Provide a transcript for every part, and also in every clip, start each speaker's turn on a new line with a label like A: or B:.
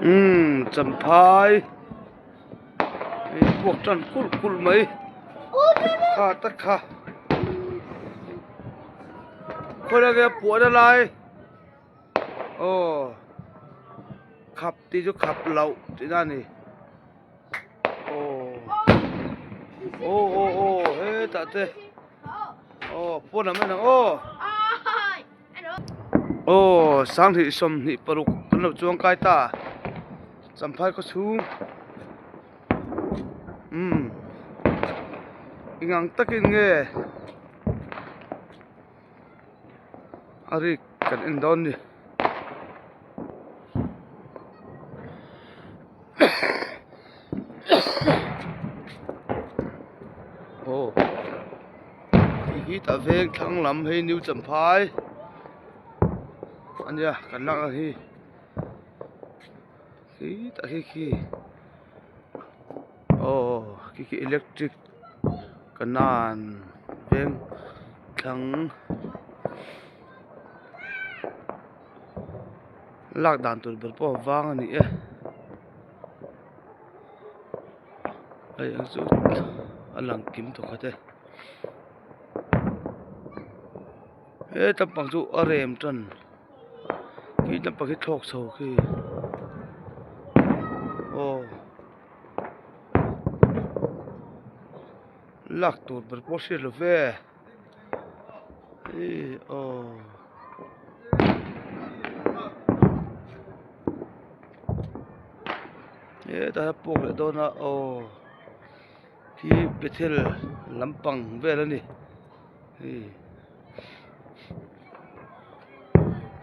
A: Umm champhai hei puak tan kulh kulh mai kha tak kha khawi lai nge a puahna lai aw khap tih chu khap loh tihna a ni aw aw aw aw hetah te aw pawn lam en ang aw. Aw sanghnih 26 kan lo chuang kai ta champhai khaw chhung umm eng ang takin nge a rik kan en dawn ni. Aw hei hi tah veng thlang lam hei new champhai ania kan lak ang hi khi tah khi khi aw khi khi electric kanan veng thlang. Lak dan tur ber pawh a vang a ni e hei ang chu a lang kim tawh khat e he lampang chu a rem tan khi lampang hi thlawk chho khi aw lak tur ber pawh a hriat lo ve. Ih aw hetah hian puak leh dawn a aw khi bethel lampang vel a ni hei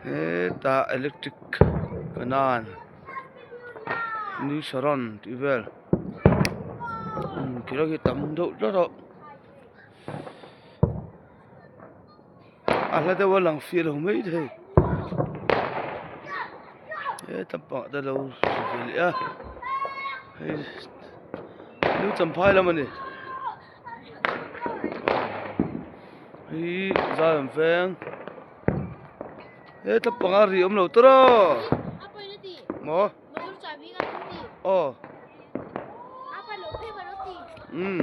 A: hetah electric kanan new saron tih vel ti lai hi tam deuh tlat a. A hla deuh a lang fiah lo mai thei heta pah te lo ve leh a hei new champhai lam a ni hei zai an veng heta panga ri awm lo tawrh maw. Aw umm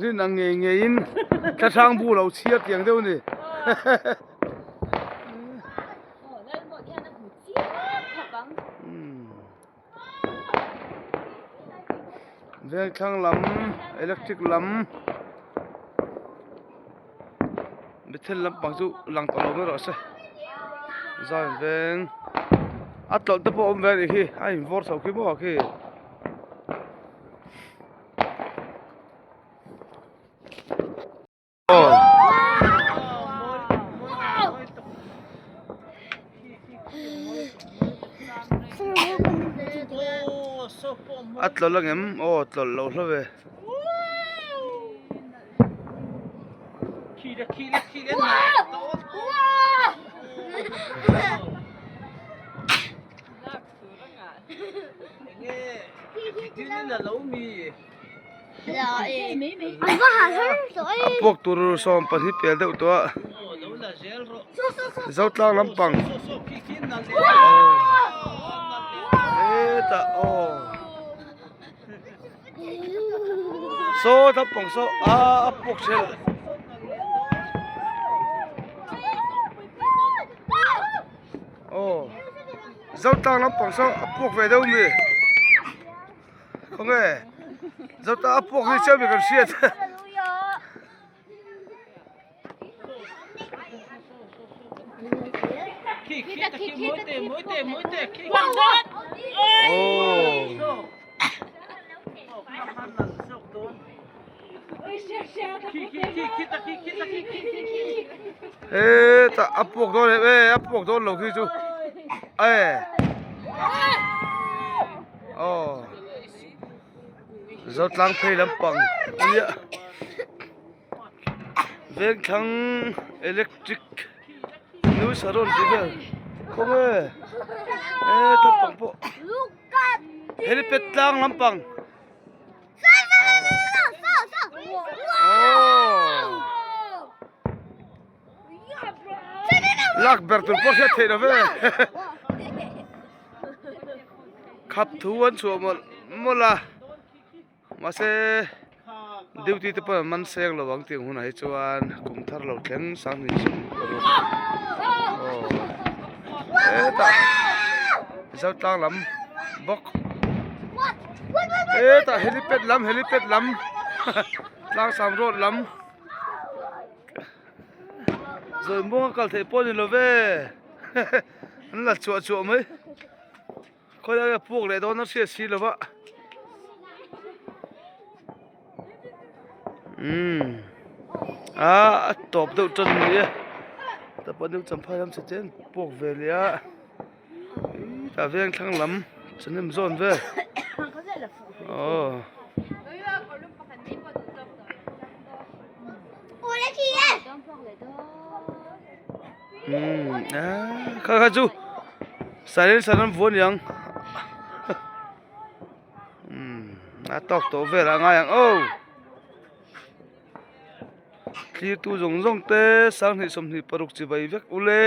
A: rin ang ngei ngei in thlahrang bu lo chhiar tiang deuh a ni. Vengthlang lam electric lam bethel lampang chu lang tawh lo mai rawh se zan veng a tlawlh te pawh a awm ve a nih hi a invawr chho khi maw khi. A tlawlh ang em aw tlawlh loh hlauh e. A puak tur 12 pel deuh tawh a Zotlang lampang hetah aw saw lampang saw a puak ṭhelh. Aw Zotlang lampang saw a puak ve deuh mi. Khawnge zota a puak hi chiah mi kan hriat Hetah a puak dawn em e a puak dawn lo khi chu e Aw Zotlang phei lampang ania Vengthlang electric new saron tih vel kawng e e lampang pawh helipad tlang lampang. Aw. Lak ber tur pawh hriat theih lo ve. Khap thu an chhuah mawlh mawlh a. Mahse duty te pawh an man seng lo ang tih hunah hi chuan kum thar lo thleng sanghnih sum paruk aw hetah zotlang lam bawk hetah helipad lam helipad lam tlangsam road lam zawi muanga kal theih pawh a ni lo ve an la chuah chuah mai. Khawilai a puak leh dawn a hriat si lo va umm ah a tawp deuh tan a ni e tah pawh deuh champhai lam chhe chen puak ve leh a ih tah veng thlang lam thahnem zawn vel aw. Umm ah kha kha chu silencer an vuah aniang umm a tawk tawh vel ah ngai ang aw thlir tu zawng zawng te sanghnih 25 chi vai vek ule.